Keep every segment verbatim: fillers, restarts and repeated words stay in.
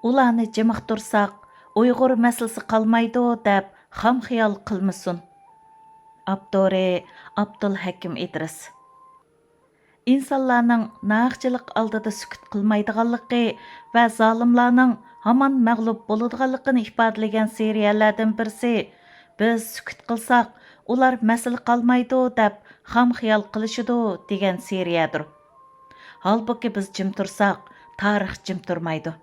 ئۇلارنى جىمىقتۇرساق، ئۇيغۇر مەسىلىسى قالمايدۇ دەپ خام خىيال قىلمىسۇن. ئاپتورى: ئابدۇلھەكىم ئىدرىس. ئىنسانلارنىڭ ناھەقچىلىك ئالدىدا سۈكۈت قىلمايدىغانلىقى ۋە زالىملارنىڭ ھامان مەغلۇپ بولىدىغانلىقىنى ئىپادىلىگەن سېرىيەلەردىن بىرسى، «بىز سۈكۈت قىلساق، ئۇلار مەسىلە قالمايدۇ دەپ خام خىيال قىلىشىدۇ» دېگەن سېرىيەدۇر. ھالبۇكى، بىز جىم تۇرساق، تارىخ جىم تۇرمايدۇ.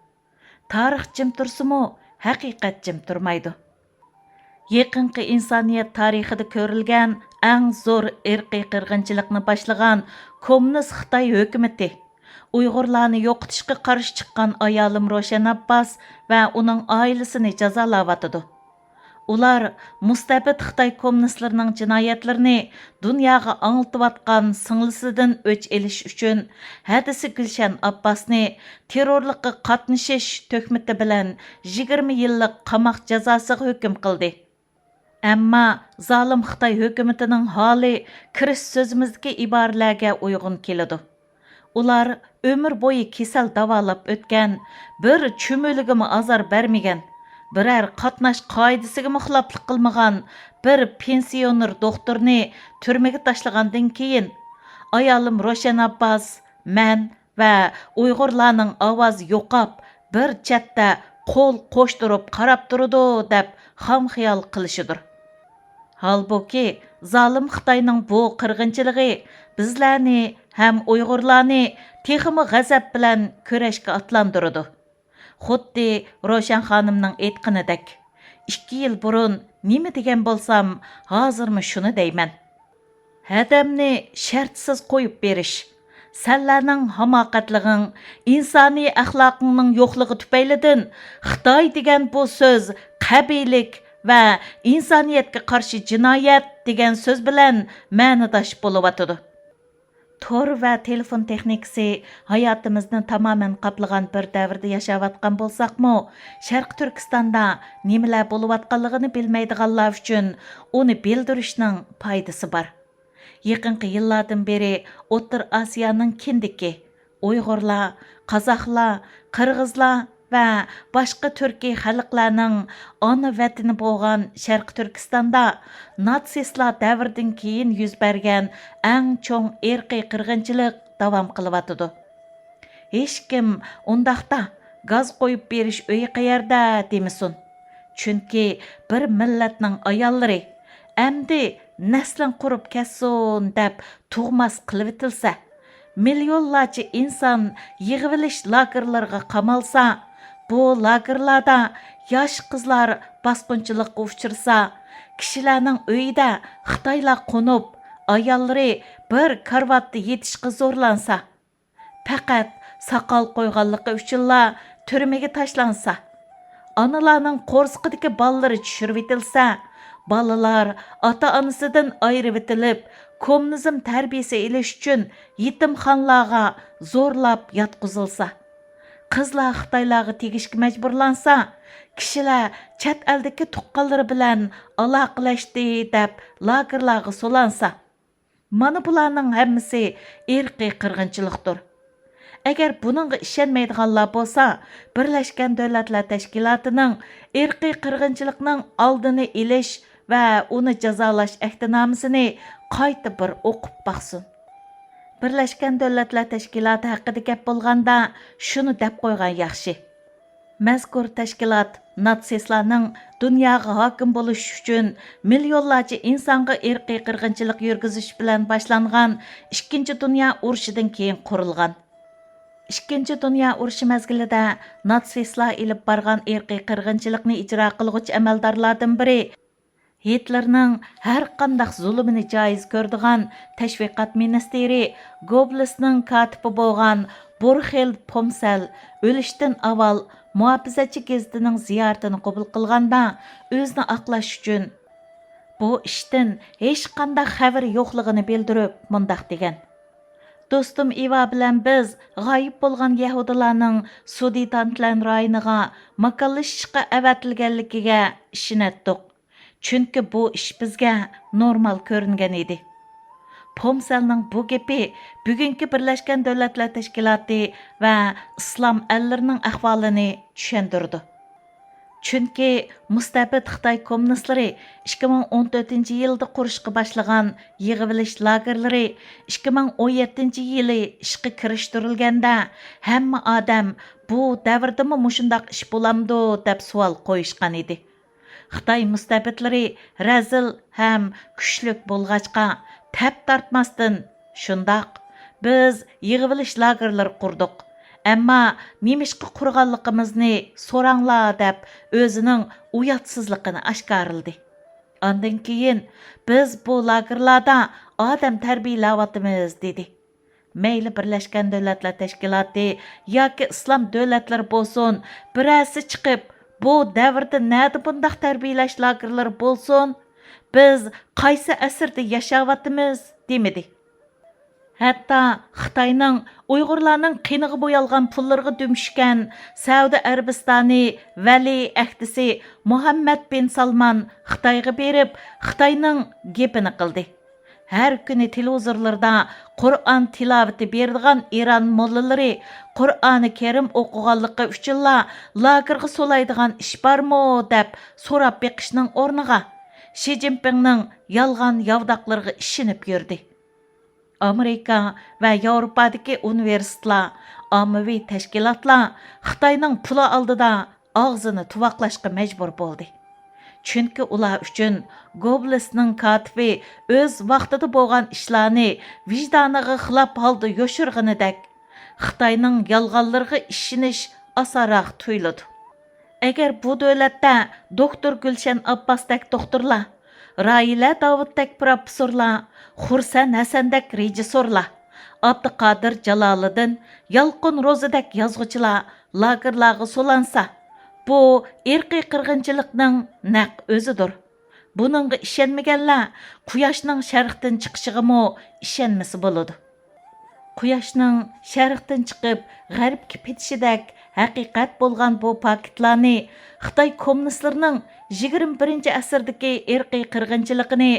تارىخ جىم تۇرسىمۇ، ھەقىقەت جىم تۇرمايدۇ. يېقىنقى ئىنسانىيەت تارىخىدا كۆرۈلگەن ئەڭ زور ئىرقىي قىرغىنچىلىقنى باشلىغان كوممۇنىست خىتاي ھۆكۈمىتى ئۇيغۇرلارنى يوقىتىشقا قارشى چىققان ئايالىم روشەن ئابباس ۋە ئۇنىڭ ئائىلىسىنى جازالاۋاتىدۇ. ئۇلار مۇستەبىت خىتاي كوممۇنىستلىرىنىڭ جىنايەتلىرىنى دۇنياغا ئاڭلىتىۋاتقان سىڭلىسىدىن ئۆچ ئېلىش ئۈچۈن ھەدىسى گۈلشەن ئابباسنى تېررورلۇققا قاتنىشىش تۆھمىتى بىلەن يىگىرمە يىللىق قاماق جازاسىغا ھۆكۈم قىلدى. ئەمما زالىم خىتاي ھۆكۈمىتىنىڭ ھالى كىرىش سۆزىمىزدىكى ئىبارىلەرگە ئۇيغۇن كېلىدۇ. ئۇلار ئۆمۈر بويى كېسەل داۋالاپ ئۆتكەن، بىر چۈمۈلىگىمۇ ئازار بەرمىگەن، بىرەر قاتناش قائىدىسىگىمۇ خىلاپلىق قىلمىغان بىر پېنسىيونېر دوختۇرنى تۈرمىگە تاشلىغاندىن كېيىن، ئايالىم روشەن ئابباس، مەن ۋە ئۇيغۇرلارنىڭ ئاۋازى يوقاپ، بىر چەتتە قول قوشتۇرۇپ قاراپ تۇرىدۇ، دەپ خام خىيال قىلىشىدۇر. ھالبۇكى، زالىم خىتاينىڭ بۇ قىرغىنچىلىقى بىزلەرنى ھەم ئۇيغۇرلارنى تېخىمۇ غەزەپ بىلەن كۈرەشكە ئاتلاندۇرىدۇ. خۇددى روشەن خانىمنىڭ ئېيتقىنىدەك، ئىككى يىل بۇرۇن نېمە دېگەن بولسام، ھازىرمۇ شۇنى دەيمەن. ھەدەمنى شەرتسىز قويۇپ بېرىش، سەنلەرنىڭ ھاماقەتلىكىڭ، ئىنسانىي ئەخلاقىڭنىڭ يوقلۇقى تۈپەيلىدىن خىتاي دېگەن بۇ سۆز قەبىھلىك ۋە ئىنسانىيەتكە قارشى جىنايەت دېگەن سۆز بىلەن مەنىداش بولۇۋاتىدۇ. تور ۋە تېلېفون تېخنىكىسى ھاياتىمىزنى تامامەن قاپلىغان بىر دەۋردە ياشاۋاتقان بولساقمۇ، شەرقىي تۈركىستاندا نېمىلەر بولۇۋاتقانلىقىنى بىلمەيدىغانلار ئۈچۈن ئۇنى بىلدۈرۈشنىڭ پايدىسى بار. يېقىنقى يىللاردىن بېرى ئوتتۇرا ئاسىيانىڭ كىندىكى، ئۇيغۇرلار، قازاقلار، قىرغىزلار ۋە باشقا تۈركىي خەلقلەرنىڭ ئانا ۋەتىنى بولغان شەرقىي تۈركىستاندا ناتسىستلار دەۋرىدىن كېيىن يۈز بەرگەن ئەڭ چوڭ ئىرقىي قىرغىنچىلىق داۋام قىلىۋاتىدۇ. ھېچكىم ئۇنداقتا «گاز قويۇپ بېرىش ئۆيى قەيەردە؟» دېمىسۇن. چۈنكى بىر مىللەتنىڭ ئاياللىرى «ئەمدى نەسلىڭ قۇرۇپ كەتسۇن» دەپ تۇغماس قىلىۋېتىلسە، مىليونلارچە ئىنسان يىغىۋېلىش لاگېرلىرىغا قامالسا، بۇ لاگېرلاردا ياش قىزلار باسقۇنچىلىققا ئۇچرىسا، كىشىلەرنىڭ ئۆيىدە خىتايلار قونۇپ، ئاياللىرى بىر كارىۋاتتا يېتىشقا زورلانسا، پەقەت ساقال قويغانلىقى ئۈچۈنلا تۈرمىگە تاشلانسا، ئانىلارنىڭ قورسىقىدىكى بالىلىرى چۈشۈرۈۋېتىلسە، بالىلار ئاتا-ئانىسىدىن ئايرىۋېتىلىپ، كوممۇنىزم تەربىيىسى ئېلىش ئۈچۈن يېتىمخانىلارغا زورلاپ ياتقۇزۇلسا، قىزلار خىتايلارغا تېگىشكە مەجبۇرلانسا، كىشىلەر چەت ئەلدىكى تۇغقانلىرى بىلەن ئالاقىلەشتى دەپ لاگېرلارغا سولانسا، مانا بۇلارنىڭ ھەممىسى ئىرقىي قىرغىنچىلىقتۇر. ئەگەر بۇنىڭغا ئىشەنمەيدىغانلار بولسا، بىرلەشكەن دۆلەتلەر تەشكىلاتىنىڭ ئىرقىي قىرغىنچىلىقنىڭ ئالدىنى ئېلىش ۋە ئۇنى جازالاش ئەھدىنامىسىنى قايتا بىر ئوقۇپ باقسۇن. بىرلەشكەن دۆلەتلەر تەشكىلاتى ھەققىدە گەپ بولغاندا، شۇنى دەپ قويغان ياخشى. مەزكۇر تەشكىلات ناتسىستلارنىڭ دۇنياغا ھاكىم بولۇش ئۈچۈن مىليونلارچە ئىنسانغا ئىرقىي قىرغىنچىلىق يۈرگۈزۈش بىلەن باشلانغان ئىككىنچى دۇنيا ئۇرۇشىدىن كېيىن قۇرۇلغان. ئىككىنچى دۇنيا ئۇرۇشى مەزگىلىدە ناتسىستلار ئېلىپ بارغان ئىرقىي قىرغىنچىلىقنى ئىجرا قىلغۇچى ئەمەلدارلاردىن بىرى، ھىتلېرنىڭ ھەر قانداق زۇلۇمىنى جايىز كۆرىدىغان تەشۋىقات مىنىستىرى، گوبلىسنىڭ كاتىپى بولغان بۇرخىلد پومسەل ئۆلۈشتىن ئاۋۋال مۇھاپىزەتچى گېزىتىنىڭ زىيارىتىنى قوبۇل قىلغاندا، ئۆزىنى ئاقلاش ئۈچۈن بۇ ئىشتىن ھېچقانداق خەۋىرى يوقلۇقىنى بىلدۈرۈپ، مۇنداق دېگەن: «دوستۇم ئىۋا بىلەن بىز غايىب بولغان يەھۇدىيلارنىڭ سۇدېتانتلەن رايونىغا ماكانلىشىشقا ئەۋەتىلگەنلىكىگە ئىشىنەتتۇق. چۈنكى بۇ ئىش بىزگە نورمال كۆرۈنگەن ئىدى. پومسەلنىڭ بۇ گېپى بۈگۈنكى بىرلەشكەن دۆلەتلەر تەشكىلاتى ۋە ئىسلام ئەللىرىنىڭ ئەھۋالىنى چۈشەندۈرىدۇ. چۈنكى مۇستەبىت خىتاي كوممۇنىستلىرى ئىككى مىڭ ئون تۆتىنچى يىلدا قۇرۇشقا باشلىغان يىغىۋېلىش لاگېرلىرى ئىككى مىڭ ئون يەتتىنچى يىلى ئىشقا كىرىشتۈرۈلگەندە، ھەممە ئادەم «بۇ دەۋردىمۇ مۇشۇنداق ئىش بولامدۇ؟» دەپ سوئال قويۇشقان ئىدى. خىتاي مۇستەبىتلىرى رەزىل ھەم كۈچلۈك بولغاچقا، تەپ تارتماستىن، «شۇنداق، بىز يىغىۋېلىش لاگېرلىرى قۇردۇق، ئەمما نېمىشقا قۇرغانلىقىمىزنى سوراڭلار» دەپ، ئۆزىنىڭ ئۇياتسىزلىقىنى ئاشكارىلىدى. ئاندىن كېيىن، «بىز بۇ لاگېرلاردا ئادەم تەربىيەلەۋاتىمىز» دېدى. مەيلى بىرلەشكەن دۆلەتلەر تەشكىلاتى ياكى ئىسلام دۆلەتلىرى بولسۇن، بىرەرسى چىقىپ، «بۇ دەۋردە نەدە بۇنداق تەربىيەلەش لاگېرلىرى بولسۇن؟ بىز قايسى ئەسىردە ياشاۋاتىمىز؟» دېمىدى. ھەتتا خىتاينىڭ ئۇيغۇرلارنىڭ قېنىغا بويالغان پۇللىرىغا دۈمشۈككەن سەئۇدى ئەرەبىستانى ۋەلىئەھدىسى مۇھەممەد بىن سالمان خىتايغا بېرىپ، خىتاينىڭ گېپىنى قىلدى. ھەر كۈنى تېلېۋىزورلىرىدا قۇرئان تىلاۋىتى بېرىدىغان ئىران موللىلىرى «قۇرئانى كەرىم ئوقۇغانلىقى ئۈچۈنلا لاگېرغا سولايدىغان ئىش بارمۇ؟» دەپ سوراپ بېقىشنىڭ ئورنىغا، شى جىنپىڭنىڭ يالغان ياۋىداقلىرىغا ئىشىنىپ يۈردى. ئامېرىكا ۋە ياۋروپادىكى ئۇنىۋېرسىتېتلار، ئاممىۋى تەشكىلاتلار خىتاينىڭ پۇلى ئالدىدا ئاغزىنى تۇۋاقلاشقا مەجبۇر بولدى. چۈنكى ئۇلار ئۈچۈن گوبلىسنىڭ كاتىپى ئۆز ۋاقتىدا بولغان ئىشلارنى ۋىجدانىغا خىلاپ ھالدا يوشۇرغىنىدەك، خىتاينىڭ يالغانلىرىغا ئىشىنىش ئاسانراق تۇيۇلىدۇ. ئەگەر بۇ دۆلەتتە دوكتور گۈلشەن ئابباستەك دوختۇرلار، راھىلە داۋۇتتەك پىروفېسسورلار، خۇرسەن ھەسەندەك رېژىسسورلار، ئابدۇقادىر جالالىدىن، يالقۇن روزىدەك يازغۇچىلار لاگېرلارغا سولانسا، بۇ ئىرقىي قىرغىنچىلىقنىڭ نەق ئۆزىدۇر. بۇنىڭغا ئىشەنمىگەنلەر قۇياشنىڭ شەرقتىن چىقىشىغىمۇ ئىشەنمىسە بولىدۇ. قۇياشنىڭ شەرقتىن چىقىپ غەربكە پېتىشىدەك ھەقىقەت بولغان بۇ پاكىتلارنى خىتاي كوممۇنىستلىرىنىڭ يىگىرمە بىرىنچى ئەسىردىكى ئىرقىي قىرغىنچىلىقىنى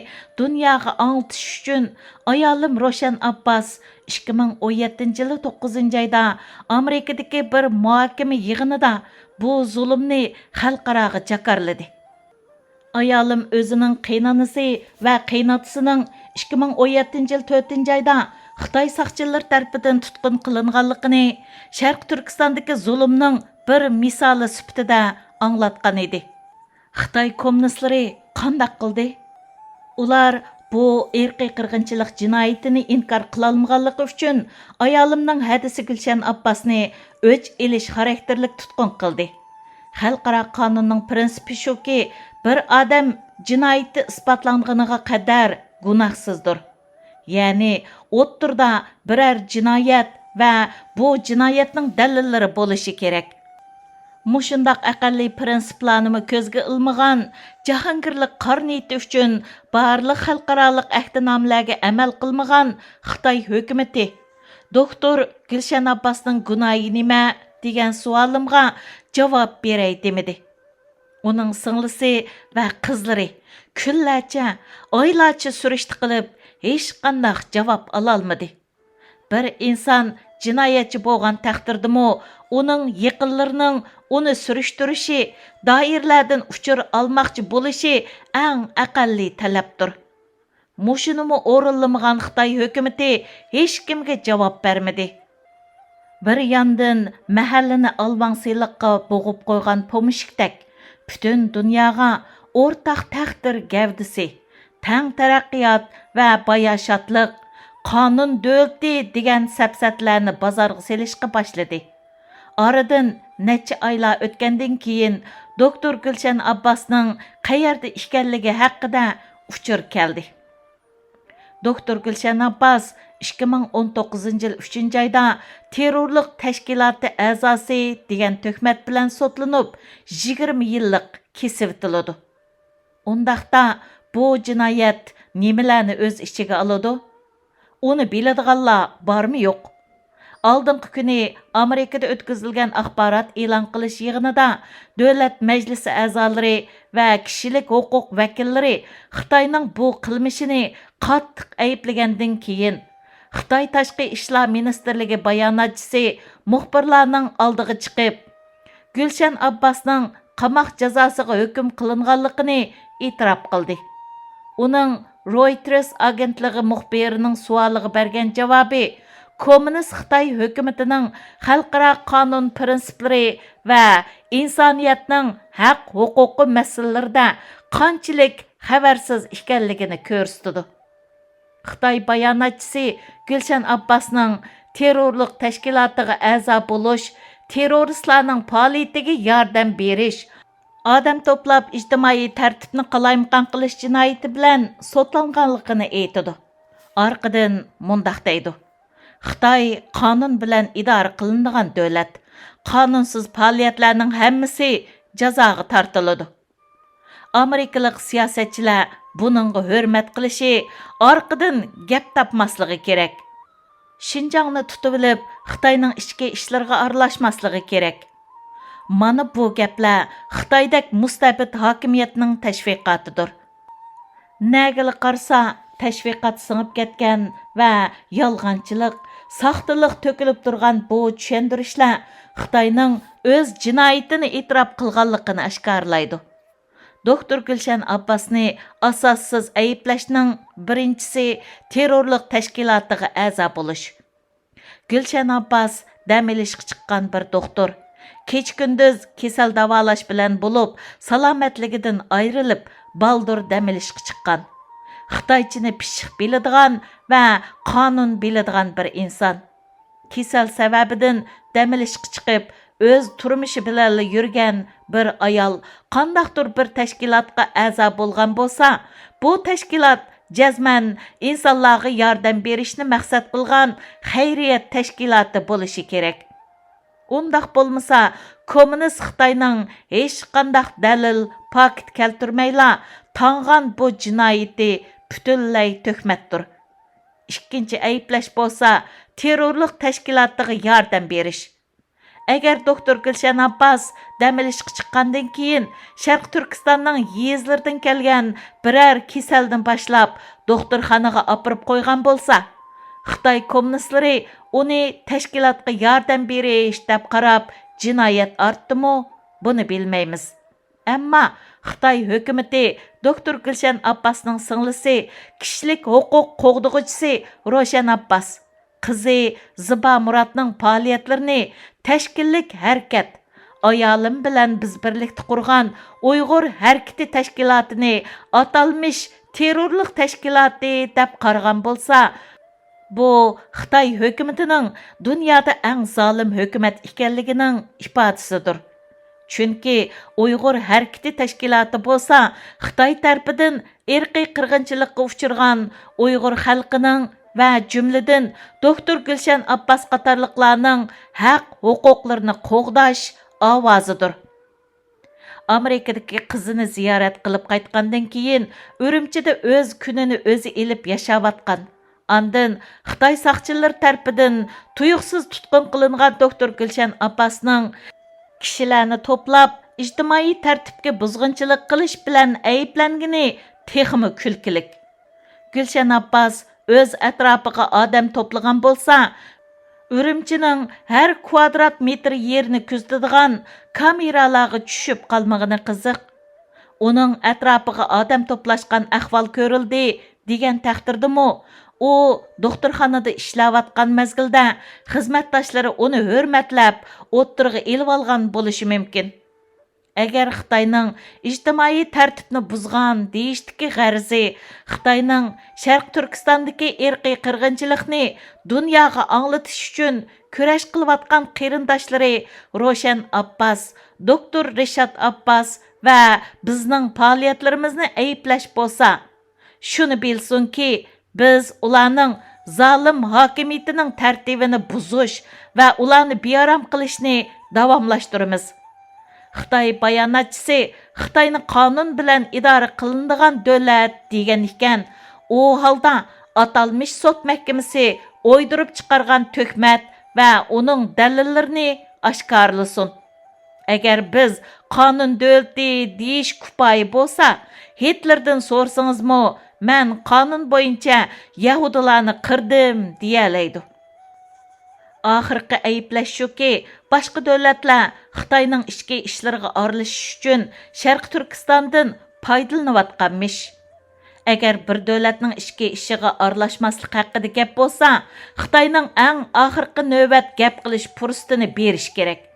دۇنياغا ئاڭلىتىش ئۈچۈن ئايالىم روشەن ئابباس ئىككى مىڭ ئون يەتتىنچى يىلى توققۇزىنچى ئايدا ئامېرىكىدىكى بىر مۇھاكىمە يىغىنىدا بۇ زۇلۇمنى خەلقئاراغا جاكارلىدى. ئايالىم ئۆزىنىڭ قېيىنئانىسى ۋە قېيىنئاتىسىنىڭ ئىككى مىڭ ئون يەتتىنچى يىل تۆتىنچى ئايدا خىتاي ساقچىلىرى تەرىپىدىن تۇتقۇن قىلىنغانلىقىنى، شەرقىي تۈركىستاندىكى زۇلۇمنىڭ بىر مىسالى سۈپىتىدە ئاڭلاتقان ئىدى. خىتاي كوممۇنىستلىرى قانداق قىلدى؟ ئۇلار بۇ ئىرقىي قىرغىنچىلىق جىنايىتىنى ئىنكار قىلالمىغانلىقى ئۈچۈن ئايالىمنىڭ ھەدىسى گۈلشەن ئابباسنى ئۆچ ئېلىش خاراكتېرلىك تۇتقۇن قىلدى. خەلقئارا قانۇننىڭ پىرىنسىپى شۇكى، بىر ئادەم جىنايىتى ئىسپاتلانغىنىغا قەدەر گۇناھسىزدۇر. يەنى ئوتتۇرىدا بىرەر جىنايەت ۋە بۇ جىنايەتنىڭ دەلىللىرى بولۇشى كېرەك. مۇشۇنداق ئەقەللىي پىرىنسىپلارنىمۇ كۆزگە ئىلمىغان، جاھانگىرلىق قارا نىيىتى ئۈچۈن بارلىق خەلقئارالىق ئەھدىنامىلەرگە ئەمەل قىلمىغان خىتاي ھۆكۈمىتى، «دوكتور گۈلشەن ئابباسنىڭ گۇناھى نېمە؟» دېگەن سوئالىمغا جاۋاب بېرەي دېمىدى. ئۇنىڭ سىڭلىسى ۋە قىزلىرى كۈنلەرچە، ئايلارچە سۈرۈشتە قىلىپ، ھېچقانداق جاۋاب ئالالمىدى. بىر ئىنسان جىنايەتچى بولغان تەقدىردىمۇ، ئۇنىڭ يېقىنلىرىنىڭ ئۇنى سۈرۈشتۈرۈشى، دائىرىلەردىن ئۇچۇر ئالماقچى بولۇشى ئەڭ ئەقەللىي تەلەپتۇر. مۇشۇنىمۇ ئورۇنلىمىغان خىتاي ھۆكۈمىتى ھېچكىمگە جاۋاب بەرمىدى. بىر ياندىن مەھەللىنى ئالۋاڭسىلىققا بوغۇپ قويغان پومېشچىكتەك، پۈتۈن دۇنياغا ئورتاق تەقدىر گەۋدىسى، تەڭ تەرەققىيات ۋە باياشاتلىق، قانۇن دۆلىتى دېگەن سەپسەتىلەرنى بازارغا سېلىشقا باشلىدى. ئارىدىن نەچچە ئايلار ئۆتكەندىن كېيىن، دوكتور گۈلشەن ئابباسنىڭ قەيەردە ئىكەنلىكى ھەققىدە ئۇچۇر كەلدى. دوكتور گۈلشەن ئابباس ئىككى مىڭ ئون توققۇزىنچى يىل ئۈچىنچى ئايدا تېررورلۇق تەشكىلاتى ئەزاسى دېگەن تۆھمەت بىلەن سوتلىنىپ، يىگىرمە يىللىق كېسىۋېتىلىدۇ. ئۇنداقتا بۇ جىنايەت نېمىلەرنى ئۆز ئىچىگە ئالىدۇ؟ ئۇنى بىلىدىغانلار بارمۇ يوق؟ ئالدىنقى كۈنى ئامېرىكىدا ئۆتكۈزۈلگەن ئاخبارات ئېلان قىلىش يىغىنىدا دۆلەت مەجلىسى ئەزالىرى ۋە كىشىلىك ھوقۇق ۋەكىللىرى خىتاينىڭ بۇ قىلمىشىنى قاتتىق ئەيىبلىگەندىن كېيىن، خىتاي تاشقى ئىشلار مىنىستىرلىكى باياناتچىسى مۇخبىرلارنىڭ ئالدىغا چىقىپ، گۈلشەن ئابباسنىڭ قاماق جازاسىغا ھۆكۈم قىلىنغانلىقىنى ئېتىراپ قىلدى. ئۇنىڭ رويتېرس ئاگېنتلىقى مۇخبىرىنىڭ سوئالىغا بەرگەن جاۋابى كوممۇنىست خىتاي ھۆكۈمىتىنىڭ خەلقئارا قانۇن پىرىنسىپلىرى ۋە ئىنسانىيەتنىڭ ھەق ھوقۇقى مەسىلىلىرىدە قانچىلىك خەۋەرسىز ئىكەنلىكىنى كۆرسىتىدۇ. خىتاي باياناتچىسى گۈلشەن ئابباسنىڭ تېررورلۇق تەشكىلاتىغا ئەزا بولۇش، تېررورىستلارنىڭ پائالىيىتىگە ياردەم بېرىش، ئادەم توپلاپ ئىجتىمائىي تەرتىپنى قالايمىقان قىلىش جىنايىتى بىلەن سوتلانغانلىقىنى ئېيتىدۇ. ئارقىدىن مۇنداق دەيدۇ: خىتاي قانۇن بىلەن ئىدارە قىلىنىدىغان دۆلەت. قانۇنسىز پائالىيەتلەرنىڭ ھەممىسى جازاغا تارتىلىدۇ. ئامېرىكىلىق سىياسەتچىلەر بۇنىڭغا ھۆرمەت قىلىشى، ئارقىدىن گەپ تاپماسلىقى كېرەك. شىنجاڭنى تۇتۇۋېلىپ، خىتاينىڭ ئىچكى ئىشلىرىغا ئارىلاشماسلىقى كېرەك. مانا بۇ گەپلەر خىتايدەك مۇستەبىت ھاكىمىيەتنىڭ تەشۋىقاتىدۇر. نەگىلا قارىسا، تەشۋىقات سىڭىپ كەتكەن ۋە يالغانچىلىق، ساختىلىق تۆكۈلۈپ تۇرغان بۇ چۈشەندۈرۈشلەر خىتاينىڭ ئۆز جىنايىتىنى ئېتىراپ قىلغانلىقىنى ئاشكارىلايدۇ. دوكتور گۈلشەن ئابباسنى ئاساسسىز ئەيىبلەشنىڭ بىرىنچىسى تېررورلۇق تەشكىلاتىغا ئەزا بولۇش. گۈلشەن ئابباس دەم ئېلىشقا چىققان بىر دوختۇر. كېچە-كۈندۈز كېسەل داۋالاش بىلەن بولۇپ، سالامەتلىكىدىن ئايرىلىپ، بالدۇر دەم ئېلىشقا چىققان. خىتايچىنى پىششىق بىلىدىغان ۋە قانۇن بىلىدىغان بىر ئىنسان. كېسەل سەۋەبىدىن دەم ئېلىشقا چىقىپ، ئۆز تۇرمۇشى بىلەنلا يۈرگەن بىر ئايال قانداقتۇر بىر تەشكىلاتقا ئەزا بولغان بولسا، بۇ تەشكىلات جەزمەن ئىنسانلارغا ياردەم بېرىشنى مەقسەت قىلغان خەيرىيەت تەشكىلاتى بولۇشى كېرەك. ئۇنداق بولمىسا، كوممۇنىست خىتاينىڭ ھېچقانداق دەلىل، پاكىت كەلتۈرمەيلا تاڭغان بۇ جىنايىتى پۈتۈنلەي تۆھمەتتۇر. ئىككىنچى ئەيىبلەش بولسا تېررورلۇق تەشكىلاتىغا ياردەم بېرىش. ئەگەر دوكتور گۈلشەن ئابباس دەم ئېلىشقا چىققاندىن كېيىن شەرقىي تۈركىستاننىڭ يېزىلىرىدىن كەلگەن بىرەر كېسەلدىن باشلاپ دوختۇرخانىغا ئاپىرىپ قويغان بولسا، خىتاي كوممۇنىستلىرى ئۇنى تەشكىلاتقا ياردەم بېرىش دەپ قاراپ جىنايەت ئارتتىمۇ، بۇنى بىلمەيمىز. ئەمما خىتاي ھۆكۈمىتى دوكتور گۈلشەن ئابباسنىڭ سىڭلىسى، كىشىلىك ھوقۇق قوغدىغۇچىسى روشەن ئابباس، قىزى زىبا مۇراتنىڭ پائالىيەتلىرىنى تەشكىللىك ھەرىكەت، ئايالىم بىلەن بىز بىرلىكتە قۇرغان ئۇيغۇر ھەرىكىتى تەشكىلاتىنى ئاتالمىش تېررورلۇق تەشكىلاتى دەپ قارىغان بولسا، بۇ خىتاي ھۆكۈمىتىنىڭ دۇنيادا ئەڭ زالىم ھۆكۈمەت ئىكەنلىكىنىڭ ئىپادىسىدۇر. چۈنكى ئۇيغۇر ھەرىكىتى تەشكىلاتى بولسا خىتاي تەرىپىدىن ئىرقىي قىرغىنچىلىققا ئۇچرىغان ئۇيغۇر خەلقىنىڭ ۋە جۈملىدىن دوكتور گۈلشەن ئابباس قاتارلىقلارنىڭ ھەق ھوقۇقلىرىنى قوغداش ئاۋازىدۇر. ئامېرىكىدىكى قىزىنى زىيارەت قىلىپ قايتقاندىن كېيىن، ئۈرۈمچىدە ئۆز كۈنىنى ئۆزى ئېلىپ ياشاۋاتقان، ئاندىن خىتاي ساقچىلىرى تەرىپىدىن تۇيۇقسىز تۇتقۇن قىلىنغان دوكتور گۈلشەن ئابباسنىڭ كىشىلەرنى توپلاپ، ئىجتىمائىي تەرتىپكە بۇزغۇنچىلىق قىلىش بىلەن ئەيىبلەنگىنى تېخىمۇ كۈلكىلىك. گۈلشەن ئابباس ئۆز ئەتراپىغا ئادەم توپلىغان بولسا، ئۈرۈمچىنىڭ ھەر كۋادرات مېتىر يېرىنى كۆزىتىدىغان كامېرالارغا چۈشۈپ قالمىغىنى قىزىق. ئۇنىڭ ئەتراپىغا ئادەم توپلاشقان ئەھۋال كۆرۈلدى دېگەن تەقدىردىمۇ، ئۇ دوختۇرخانىدا ئىشلەۋاتقان مەزگىلدە خىزمەتداشلىرى ئۇنى ھۆرمەتلەپ ئوتتۇرىغا ئېلىۋالغان بولۇشى مۇمكىن. ئەگەر خىتاينىڭ ئىجتىمائىي تەرتىپنى بۇزغان دېيىشتىكى غەرىزى خىتاينىڭ شەرقىي تۈركىستاندىكى ئىرقىي قىرغىنچىلىقنى دۇنياغا ئاڭلىتىش ئۈچۈن كۈرەش قىلىۋاتقان قېرىنداشلىرى روشەن ئابباس، دوكتور رىشات ئابباس ۋە بىزنىڭ پائالىيەتلىرىمىزنى ئەيىبلەش بولسا، شۇنى بىلسۇنكى، بىز ئۇلارنىڭ زالىم ھاكىمىيىتىنىڭ تەرتىپىنى بۇزۇش ۋە ئۇلارنى بىئارام قىلىشنى داۋاملاشتۇرىمىز. خىتاي باياناتچىسى خىتاينى قانۇن بىلەن ئىدارە قىلىنىدىغان دۆلەت دېگەن ئىكەن، ئۇ ھالدا ئاتالمىش سوت مەھكىمىسى ئويدۇرۇپ چىقارغان تۆھمەت ۋە ئۇنىڭ دەلىللىرىنى ئاشكارىلىسۇن. ئەگەر بىز قانۇن دۆلىتى دېيىش كۇپايە بولسا، ھىتلېردىن سورىسىڭىزمۇ، مەن قانۇن بويىچە يەھۇدىيلارنى قىردىم دېيەلەيدۇ. ئاخىرقى ئەيىبلەش شۇكى، باشقا دۆلەتلەر خىتاينىڭ ئىچكى ئىشلىرىغا ئارىلىشىش ئۈچۈن شەرقىي تۈركىستاندىن پايدىلىنىۋاتقانمىش. ئەگەر بىر دۆلەتنىڭ ئىچكى ئىشىغا ئارىلاشماسلىق ھەققىدە گەپ بولسا، خىتاينىڭ ئەڭ ئاخىرقى نۆۋەت گەپ قىلىش پۇرسىتىنى بېرىش كېرەك.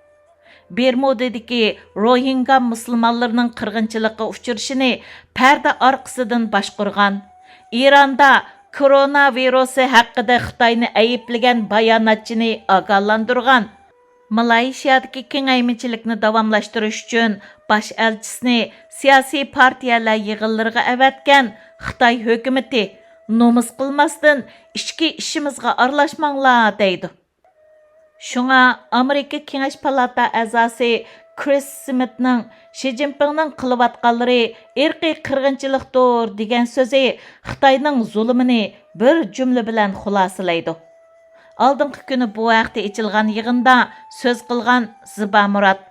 بېرمۇدىدىكى روھىنگا مۇسۇلمانلىرىنىڭ قىرغىنچىلىققا ئۇچرىشىنى پەردە ئارقىسىدىن باشقۇرغان، ئىراندا كورونا ۋىرۇسى ھەققىدە خىتاينى ئەيىبلىگەن باياناتچىنى ئاگاھلاندۇرغان، مالايشىيادىكى كېڭەيمىچىلىكنى داۋاملاشتۇرۇش ئۈچۈن باش ئەلچىسىنى سىياسىي پارتىيەلەر يىغىنلىرىغا ئەۋەتكەن خىتاي ھۆكۈمىتى نومۇس قىلماستىن، ئىچكى ئىشىمىزغا ئارىلاشماڭلار دەيدۇ. شۇڭا ئامېرىكا كېڭەش پالاتا ئەزاسى كرىس سمىتنىڭ شى جىنپىڭنىڭ قىلىۋاتقانلىرى ئىرقىي قىرغىنچىلىقتۇر دېگەن سۆزى خىتاينىڭ زۇلۇمىنى بىر جۈملە بىلەن خۇلاسىلەيدۇ. ئالدىنقى كۈنى بۇ ھەقتە ئېچىلغان يىغىندا سۆز قىلغان زىبا مۇرات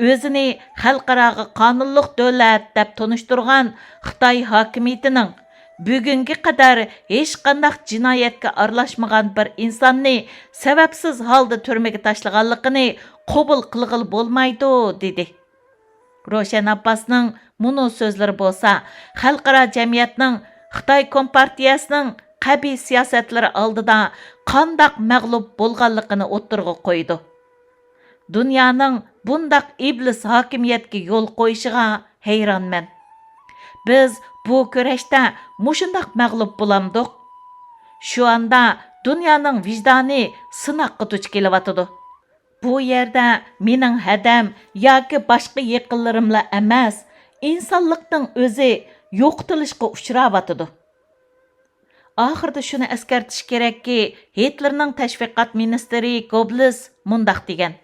ئۆزىنى خەلقئاراغا قانۇنلۇق دۆلەت دەپ تونۇشتۇرغان خىتاي ھاكىمىيىتىنىڭ بۈگۈنگە قەدەر ھېچقانداق جىنايەتكە ئارىلاشمىغان بىر ئىنساننى سەۋەبسىز ھالدا تۈرمىگە تاشلىغانلىقىنى قوبۇل قىلغىلى بولمايدۇ، دېدى. روشەن ئابباسنىڭ مۇنۇ سۆزلىرى بولسا، خەلقئارا جەمئىيەتنىڭ خىتاي كومپارتىيەسىنىڭ قەبىھ سىياسەتلىرى ئالدىدا قانداق مەغلۇپ بولغانلىقىنى ئوتتۇرىغا قويىدۇ. دۇنيانىڭ بۇنداق ئىبلىس ھاكىمىيەتكە يول قويۇشىغا ھەيرانمەن. بىز بۇ كۈرەشتە مۇشۇنداق مەغلۇپ بولامدۇق؟ شۇ ئاندا دۇنيانىڭ ۋىجدانى سىناققا دۇچ كېلىۋاتىدۇ. بۇ يەردە مېنىڭ ھەدەم ياكى باشقا يېقىنلىرىملا ئەمەس، ئىنسانلىقنىڭ ئۆزى يوقىتىلىشقا ئۇچراۋاتىدۇ. ئاخىرىدا شۇنى ئەسكەرتىش كېرەككى، ھىتلېرنىڭ تەشۋىقات مىنىستىرى گوبلس مۇنداق دېگەن: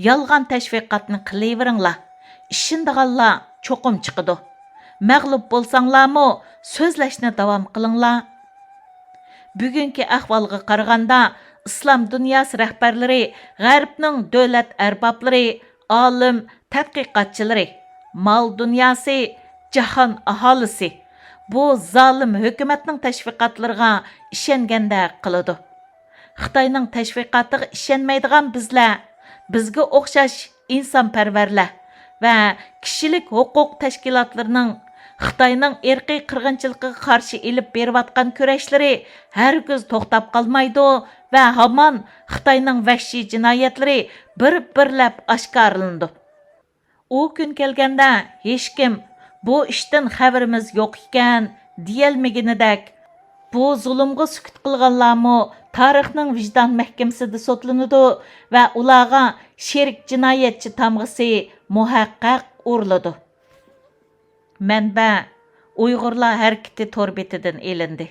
«يالغان تەشۋىقاتنى قىلىۋېرىڭلار، ئىشىنىدىغانلار چوقۇم چىقىدۇ. مەغلۇپ بولساڭلارمۇ سۆزلەشنى داۋام قىلىڭلار.» بۈگۈنكى ئەھۋالغا قارىغاندا، ئىسلام دۇنياسى رەھبەرلىرى، غەربنىڭ دۆلەت ئەربابلىرى، ئالىم، تەتقىقاتچىلىرى، مال دۇنياسى، جاھان ئاھالىسى بۇ زالىم ھۆكۈمەتنىڭ تەشۋىقاتلىرىغا ئىشەنگەندەك قىلىدۇ. خىتاينىڭ تەشۋىقاتىغا ئىشەنمەيدىغان بىزلەر، بىزگە ئوخشاش ئىنسانپەرۋەرلەر ۋە كىشىلىك ھوقۇق تەشكىلاتلىرىنىڭ خىتاينىڭ ئىرقىي قىرغىنچىلىقىغا قارشى ئېلىپ بېرىۋاتقان كۈرەشلىرى ھەرگىز توختاپ قالمايدۇ ۋە ھامان خىتاينىڭ ۋەھشىي جىنايەتلىرى بىر-بىرلەپ ئاشكارىلىنىدۇ. ئۇ كۈن كەلگەندە، ھېچكىم «بۇ ئىشتىن خەۋىرىمىز يوق ئىكەن» دېيەلمىگىنىدەك، بۇ زۇلۇمغا سۈكۈت قىلغانلارمۇ تارىخنىڭ ۋىجدان مەھكىمىسىدە سوتلىنىدۇ ۋە ئۇلارغا شېرىك جىنايەتچى تامغىسى مۇھەققەق ئۇرۇلىدۇ. مەنبە: ئۇيغۇرلار ھەرىكىتى تور بېتىدىن ئېلىندى.